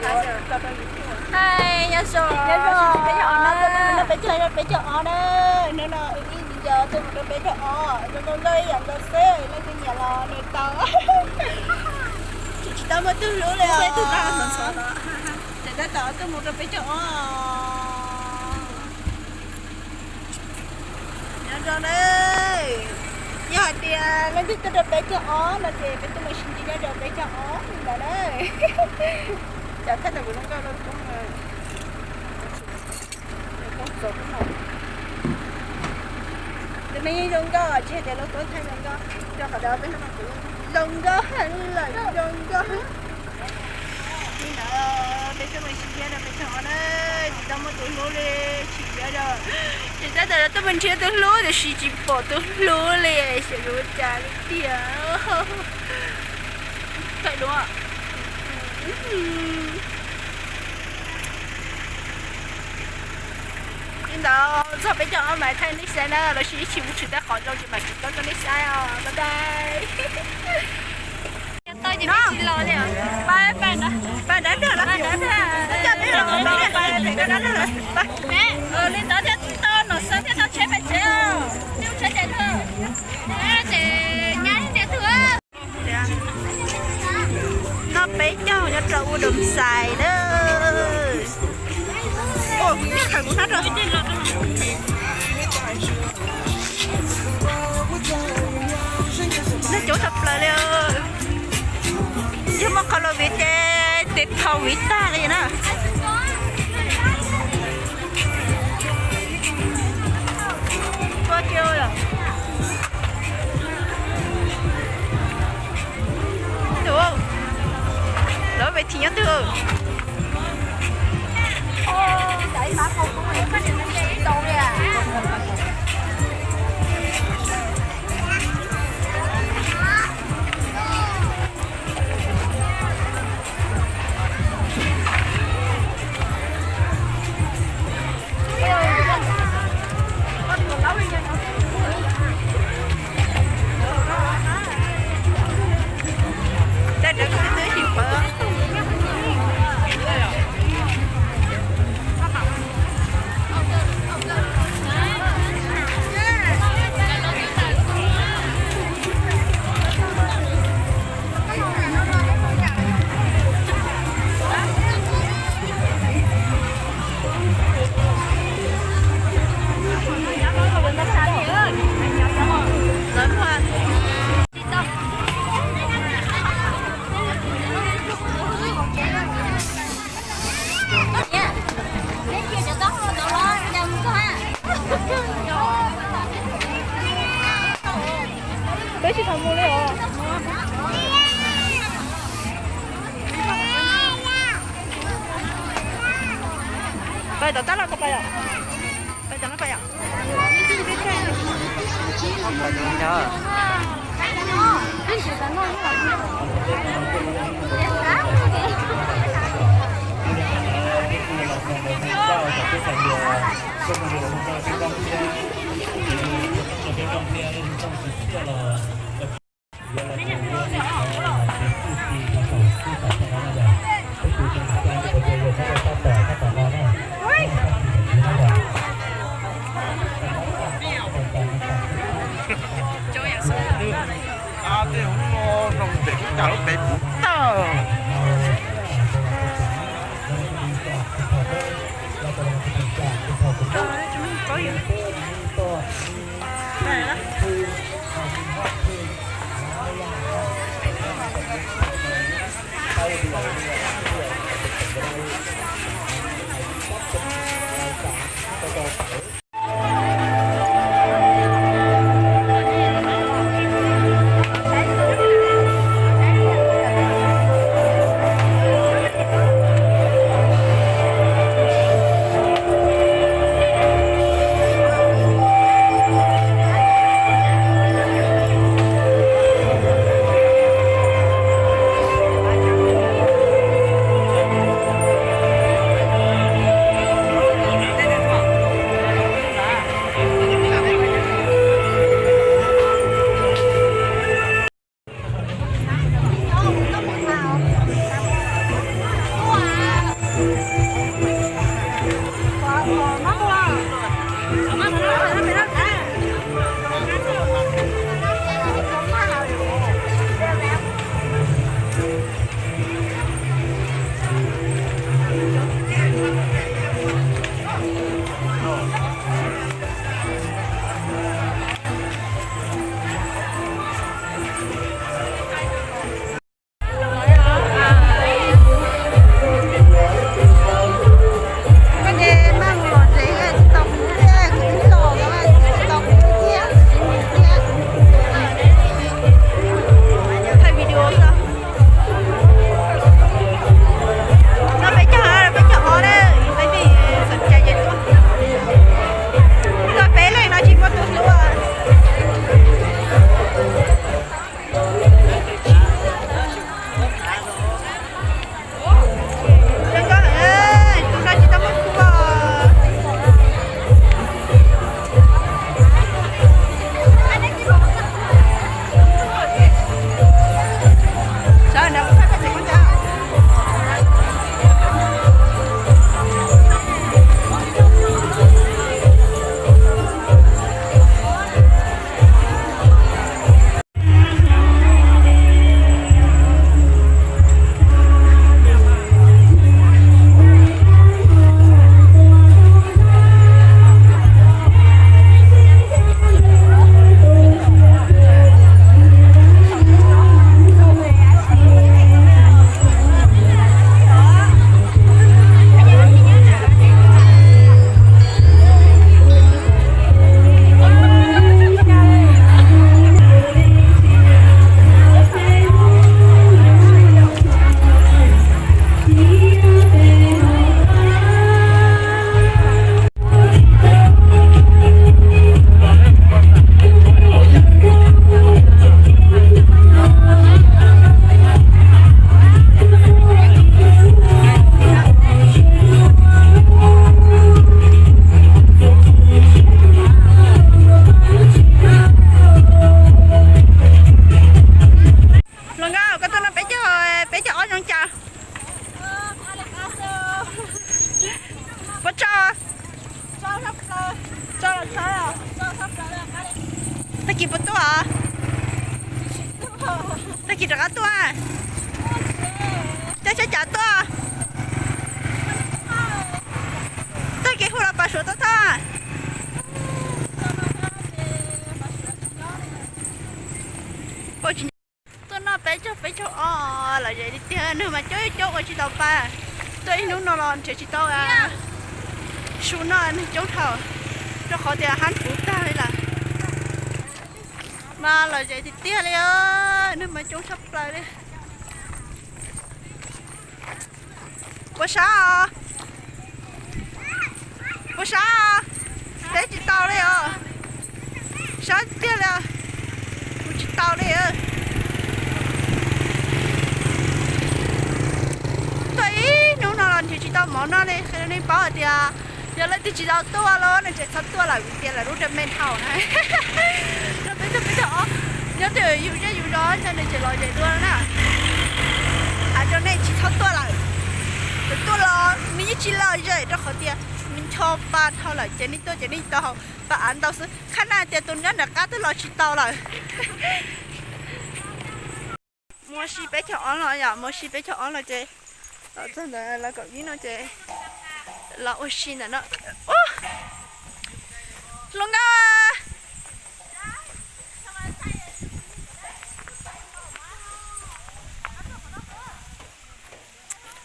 Hais, nyob zoo, nyob zoo, peb caug ob na, peb caug ob na, hnub no wb ib viv ncaus tuaj mus rau peb caug ob, zoo nkauj nkauj ib yam nkaus xwb, leej twg nyiam los nug tau. Tsis, tsis tau muaj tug hlub li os. Ces tab tom tuaj mus rau peb caug ob. Nyob zoo na, yog hais tias leej twg tuaj rau peb caug ob no ces peb tuaj mus sib ntsib nyob rau peb caug ob li ntawd na. Cas thaij tau kuv zoo nkauj lauj koob, koob txaus koob no. Tus me yeej zoo nkauj tsis hais tias lauj koob thaij zoo nkauj, rau qhov tias peb hnub no kuv zoo nkauj heev lawm, zoo nkauj. Li ntawd peb tuaj mus sib ntsib rau peb caug ob na, tsis tau muaj tus hlub li, tsis ntsib rau, tsis tab tom tuaj mus nrhiav tus hlub tiam sis tsis pom tus hlub li, xyov yuav ua cas li tiag. Thaij duab. Li ntawd txog peb caug ob mas thaij nej saib na, los sis ib tsis mus tsis tau qhov zoo ces mam tsis tau rau nej saib os, bye bye. Li ntawd thiaj tau nom xwb thiaj tau tsheb pem tsev, tsheb ces nyab tiag twg. Noj peb caug nyob rau u doo xais na. Neeg coob tshaj plaws li. Yog muaj qhov los viv ces tes phau viv tag li na. Lawv ve thim nyob twg? Peb tsis tau mus li os. Pais tom tab laj ko pais os. Pais tom no pais os. Tej hoob no zoo ntev, cas lub pem puv tawg. Lom zem tiag tiag, neeg mas coob coob ua tsis tau pa. Tuaj ib hnub no los nrhiav tsis tau su noj neeg coob dhau, rau qhov tias hab puv tag li lawm. Mas lom zem tiag tiag li, neeg mas coob tshaj plaws li. Puas sab os? Puas sab os? Teb tsis tau li os. Sab tiag li, kuv tsis tau li. Tuaj ib hnub no los nrhiav tsis tau mov noj li, qhia rau nej paub hais tias yog leej twg tsis tau tuaj los nej tseem txhob tuaj lawm vim tias lawv lub dej me dhau na. Rau peb tug peb tug os, nyob twj ywm yus zej yus zos ces nws tseem lom zem dua na. Hais rau nej tsis txhob tuaj lawm, tseem tuaj los nws yeej tsis lom zem rau qhov tias nws ncho pa dhau lawm ces nej tuaj ces nej tau pa av ntau xwb. Qhab na tias tus nyob nram qab twb los tsis tau lawm. Mus ua si peb caug ob los yom, mus ua si peb caug ob los ces los txog ntawd los kaum ib no ces los ua si ntawm no. Zoo nkauj.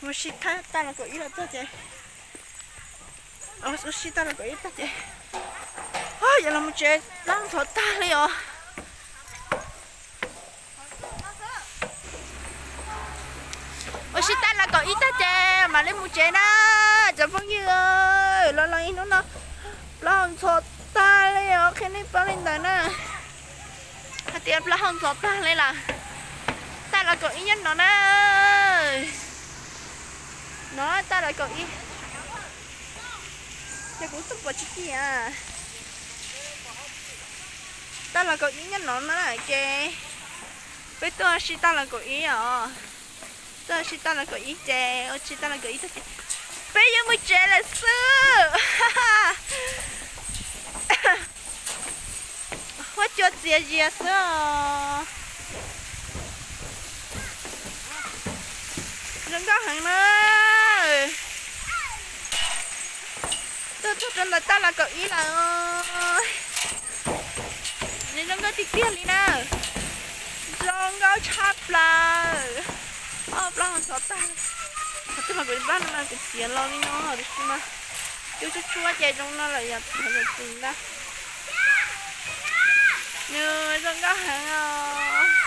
Mus ua si tag los kaum ib los txog ces, ua si tag los kaum ib tag ces, yog los mus tsev, plab ntxhov tag li os. Ua si tag los kaum ib tag ces mam li mus tsev na cov phooj ywg. Los los ib hnub no plab ntxhov tag li os, qhia nej paub li ntawd na. Hais tias plab hau ntxhov tag li lawm. Tag los kaum ib nyob no na. No tag los kaum ib. Ces kuv tuaj pom tsis ci a. Tag los kaum ib nyob no na ces peb tuaj ua si tag los kaum ib os. Tuaj ua si tag los kaum ib ces ua si tag los kaum ib tag ces peb yuav mus tsev lawm xwb. Huab cua txias zias xwb os. Zoo nkauj heev na. Tuaj txog rau ntawm tag los kaum ib lawm. Nws zoo nkauj tiag tiag li na. Zoo nkauj tshaj plaws. Ob plab ho ntxhov tag. Qhov twg los kuv plab no mas kuv txiav los li no tiam sis mas cua tshuab tshuab ces zoo no lawm yog txiv ntag. Nws zoo nkauj heev os.